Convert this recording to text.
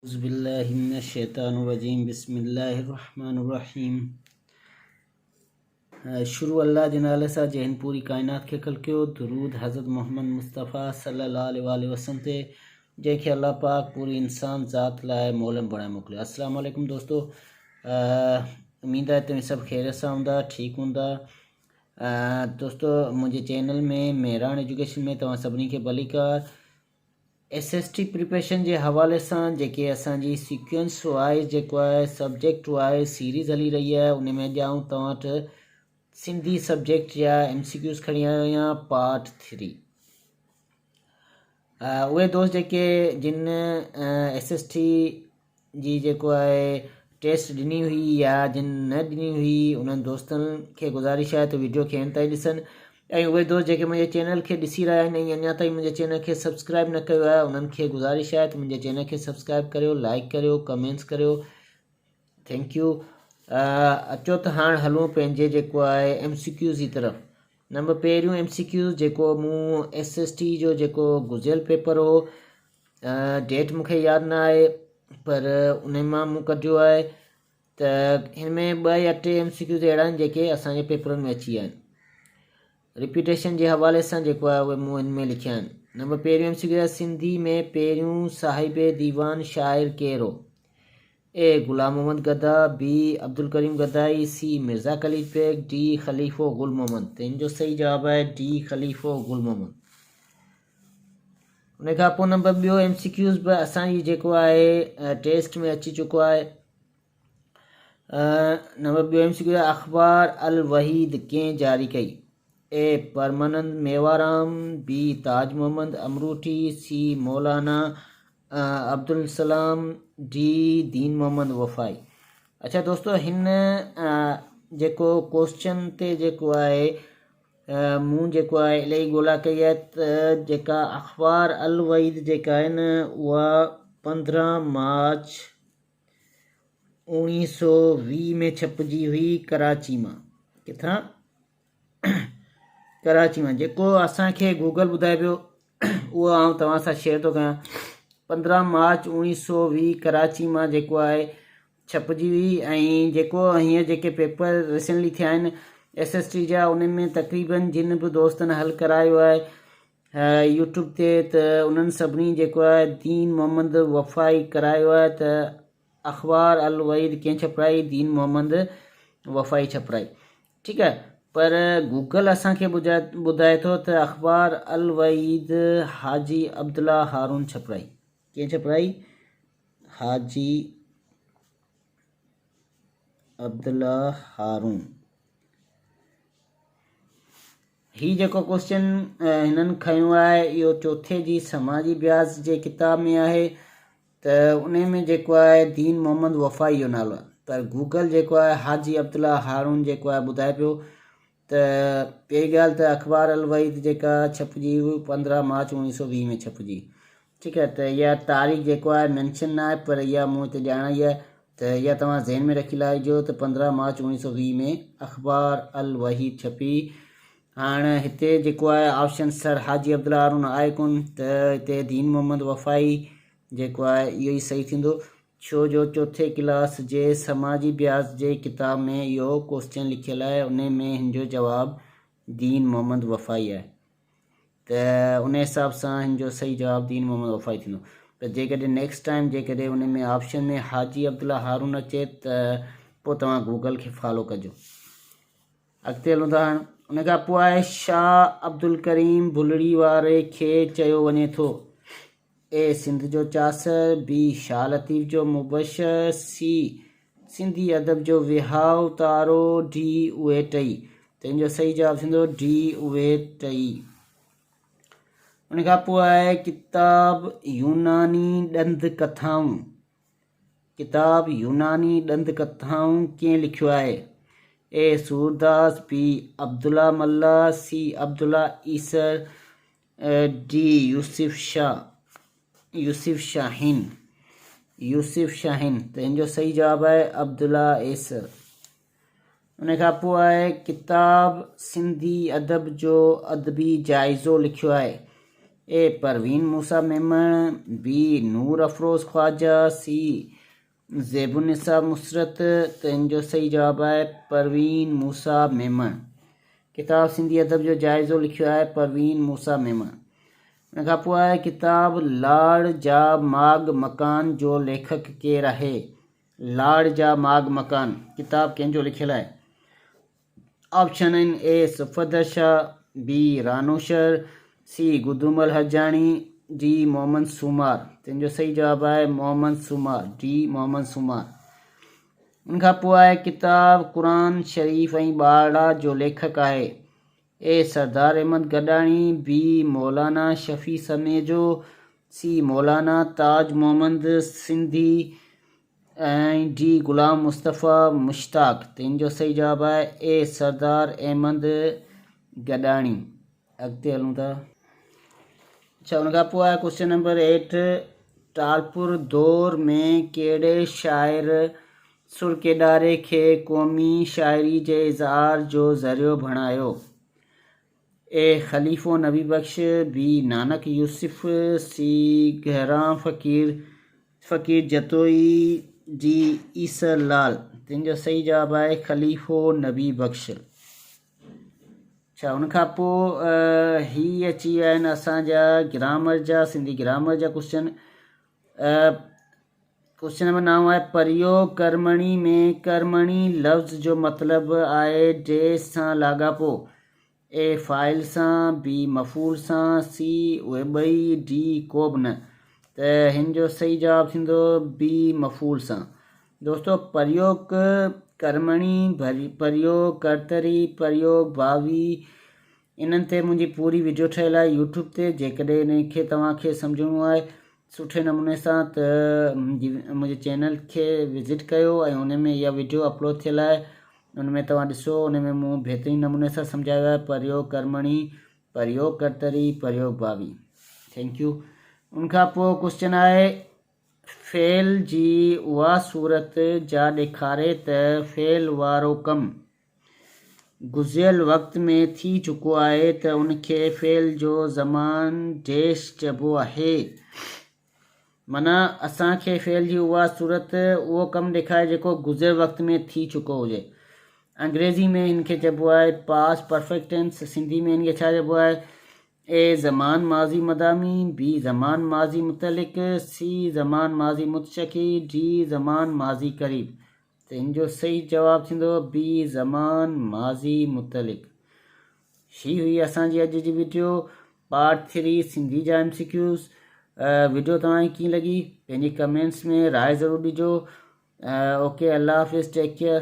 اعوذ بالله من الشيطان الرجيم بسم الله الرحمن الرحيم شروع الله جي نالي سان جنهن پوري ڪائنات کي خلقيو. درود حضرت محمد مصطفيٰ صلي الله عليه واله وسلم تي جنهن کي الله پاڪ پوري انسان ذات لاء مولم بڻائي موڪليو. السلام عليڪم دوستو، اميد آهي توهين سڀ خير سان هوندا، ٺيڪ هوندا. دوستو منهنجي چينل ۾ مهراڻ ايجوڪيشن ۾ توهان سڀني کي ڀليڪار. ايس ايس ٽي پريپريشن جي حوالي سان جيڪي اسان جي سيڪوئنس وائز جيڪو آهي سبجيڪٽ وائز سيريز هلي رهي آهي ان ۾ اڄ آئون توهان وٽ سنڌي سبجيڪٽ جا ايم سي ڪيوز کڻي آيو آهيان پارٽ 3. اهي دوست جيڪي جن ايس ايس ٽي جي جيڪو آهي ٽيسٽ ڏني هئي يا جن نه ڏني هئي انهن دوستن کي گذارش آهي ته ويڊيو کي اينڊ تائين ڏسن ۽ اهي دوست جيڪي منهنجي چينل کي ڏسي رهيا آهن ۽ اڃا تائين منهنجي چينل کي سبسڪرائب نه ڪيو آهي انهن کي گذارش آهي ته منهنجي چينل کي سبسڪرائب ڪريو، لائڪ ڪريو، ڪمينٽس ڪريو. Thank you. اچو ته هاڻ هلون پنهنجي جيڪو آهي ايم سي ڪيوز جي طرف. نمبر پهريون ايم سي ڪيوز جيڪو مون ايس ايس ٽي جو جيڪو گذريل پيپر هو، ڊيٽ مون کي ياد نه آهي پر ان مان مون ڪڍيو آهي ته هن ۾ ٻه يا ٽي ايم سي ڪيوز اهڙا آهن جيڪي اسان جي پيپرن ۾ اچي ويا آهن. رپيٽيشن جي حوالي سان جيڪو آهي اهي مون هن ۾ لکيا آهن. نمبر پهريون ايم سي ڪيو آهي سنڌي ۾ پهريون صاحب ديوان شاعر ڪير هو؟ اي غلام محمد گدا، بي عبدالڪريم گدائي، سي مرزا قليچ بيگ، ڊي خليفو گل محمد. ته هن جو صحيح جواب آهي ڊي خليفو گل محمد. ان کان پوء نمبر ٻيو ايم سي ڪيوز به اسان جي جيڪو آهي ٽيسٽ ۾ اچي چڪو آهي. نمبر ٻيو ايم سي ڪيو اخبار الوحيد ڪنهن جاري ڪئي؟ A Parmanand Mewaram, B Taj Muhammad Amrothi, C Maulana Abdul Salam, D Din Muhammad Wafai. اچھا دوستو هن جيڪو ڪوشچن تي جيڪو آهي مون جيڪو آهي الائي ڳولا ڪئي آهي ته جيڪا اخبار الوحيد جيڪا آهي نه اها 15 مارچ 1920 ۾ ڇپجي هئي ڪراچي مان. ڪٿان؟ ڪراچي مان. جيڪو اسان کي گوگل ٻڌائي پيو اهو آئون توهان سان شيئر ٿو ڪيان. 15 مارچ 1920 ڪراچي مان جيڪو آهي ڇپجي هئي ۽ جيڪو هينئر جيڪي پيپر ريسنٽلي ٿيا آهن ايس ايس ٽي جا انهن ۾ تقريبن جن به دوستن حل ڪرايو آهي يوٽيوب تي ته انهن سڀني جيڪو آهي دين محمد وفائي ڪرايو آهي ته اخبار الوحيد ڪنهن ڇپرائي؟ دين محمد وفائي ڇپرائي. ٺيڪ آهي پر گوگل اسان کي ٻڌائي ٿو ته اخبار الوحيد حاجي عبدالله هارون ڇپرائي. ڪنهن ڇپرائي؟ حاجي عبدالله هارون. هي جيڪو ڪوشچن هنن کنيو آهي اهو چوٿي جي سماجي بياض جي ڪتاب ۾ آهي ته ان ۾ جيڪو آهي دين محمد وفائي جو نالو آهي پر گوگل جيڪو آهي حاجي عبدالله هارون جيڪو آهي ٻڌائي پيو ته پهرين ڳالهه ته اخبار الوحيد جيڪا ڇپجي هئي 15 مارچ 1920 ۾ ڇپجي ٺيڪ آهي ته اها تاريخ جيڪو آهي مينشن نه آهي پر اها مون هتي ڄاڻائي آهي ته اها توهان ذهن ۾ رکي لاهجو ته 15 مارچ 1920 ۾ اخبار الوحيد ڇپي. هاڻ هتي جيڪو آهي آپشن سر حاجي عبدالله هارون آهي ڪون ته هتي دين محمد وفائي جيڪو آهي اهو ئي صحيح ٿيندو ڇو جو چوٿين ڪلاس جي سماجي بياض جي ڪتاب ۾ اهو ڪوسچن لکيل آهي انهي ۾ هن جو جواب دين محمد وفائي آهي ته ان حساب سان هن جو صحيح جواب دين محمد وفائي ٿيندو پر جيڪڏهن نيڪسٽ ٽائيم جيڪڏهن ان ۾ آپشن ۾ حاجي عبدالله هارون اچي ته پوء توهان گوگل کي فالو ڪجو. اڳتي هلون ٿا هاڻ ان کان پوء آهي شاهه عبدالڪريم بلڙي واري کي چيو وڃي ٿو. اي سنڌ جو چاسر، بي شاهه لطيف جو مبشر، سي سنڌي ادب جو وهائو تارو، ڊي اهي ٽئي. ته ان جو صحيح جواب ٿيندو ڊي اهي ٽئي. ان کان پوء آهي ڪتاب يوناني ڏند ڪٿائون. ڪتاب يوناني ڏند ڪٿائون ڪنهن لکيو آهي؟ A Surdas, B Abdullah Mallah, C Abdullah Isar, D Yousuf Shah, Yousuf Shaheen, Yousuf Shaheen. ته هن جو صحيح جواب آهي عبدالله ايسر. ان کان پوء آهي ڪتاب سنڌي ادب جو ادبي جائزو لکيو آهي. A Parveen Musa Memon, B Noor Afroz Khawaja, C Zeb Unnisa Musarrat. ته ان جو صحيح جواب آهي پروين موسيٰ ميمڻ. ڪتاب سنڌي ادب جو جائزو لکيو آهي پروين موسيٰ ميمڻ. ان کان پوء آهي ڪتاب لاڙ جا ماڳ مڪان جو ليکڪ ڪير آهي؟ لاڙ جا ماڳ مڪان ڪتاب ڪنهن جو لکيل آهي؟ آپشن آهن A Safdar Shah, B Rano Shar, C Gidumal Harjani, D Muhammad Soomar. تنهن جو صحيح جواب آهي محمد سومار، ڊي محمد سومار. ان کان پوء آهي ڪتاب قرآن شريف ۽ ٻارڙا جو ليکڪ آهي؟ A Sardar Ahmed Gadani, B Maulana Shafi Samejo, C Maulana Taj Muhammad Sindhi ۽ D Ghulam Mustafa Mushtaq. ته ان جو صحيح جواب آهي اي سردار احمد گڏاڻي. اڳتي هلون ٿا. اڇا ان کان پوء آهي ڪوشچن نمبر 8 ٽالپور دور ۾ ڪهڙي شاعر سر ڪيڏاري کي قومي شاعري جي اظهار جو ذريعو بڻايو؟ اي خليفو نبي بخش، بي نانڪ يوسف، سي گهران فقير، فقير جتوئي، ڊي عيسر لال. تنهن جو صحيح جواب آهي خليفو نبي بخش. اڇا ان کان پوء هي اچي ويا آهن اسان جا گرامر جا سنڌي گرامر جا ڪوشچن. ڪوشچن نمبر 9 آهي پريو ڪرمڻي ۾ ڪرمڻي لفظ جو مطلب آهي ڊيش سان لاڳاپو. اي فاعل سان، بي مفعول سان، سي اهي ٻئي، ڊي ڪو به نه. ته هن جو صحيح جواب ٿيندو بي مفعول سان. دوستو پريوڪ ڪرمڻي، پريوڪ ڪرتري، پريوڪ ڀاوي انهن تي منهنجي پوري وڊيو ٺهيل آهي يوٽيوب تي جيڪڏهن انهن کي توهان کي سمجهڻو آهي سٺي نموني سان ته منهنجي چينل کي وزٽ ڪيو ۽ ان ۾ اها وڊيو اپلوڊ ٿيل آهي ان ۾ توهان ڏسو ان ۾ مون بهترين نموني سان سمجهايو آهي پريوگ ڪرمڻي پريوگ ڪرتري پريوگ ڀاوي thank you ان کان پوء ڪوشچن آهي فعل جي اها صورت جا ڏيکاري ته فعل وارو ڪم گذريل وقت ۾ ٿي چڪو آهي ته ان کي فعل جو زمان ڊيش چئبو آهي. معنيٰ اسان کي فعل جي اها صورت، اهو ڪم ڏيکاري جيڪو گذريل وقت ۾ ٿي چڪو هجي. انگريزي ۾ هن کي چئبو آهي Past Perfect Tense، Sindhi ۾ هن کي ڇا چئبو آهي؟ اي زمان ماضي مدامي، بي زمان ماضي متعلق، سي زمان ماضي متشڪي، ڊي زمان ماضي قريب. ته ان جو صحيح جواب ٿيندو بي زمان ماضي متعلق. هي هئي اسان جي اڄ جي وڊيو پارٽ 3 سنڌي جا ايم سي ڪيوز. وڊيو توهان کي ڪيئن لڳي پنهنجي ڪمينٽس ۾ راء ضرور ڏجو. اوڪي الله حافظ ٽيڪ ڪيئر.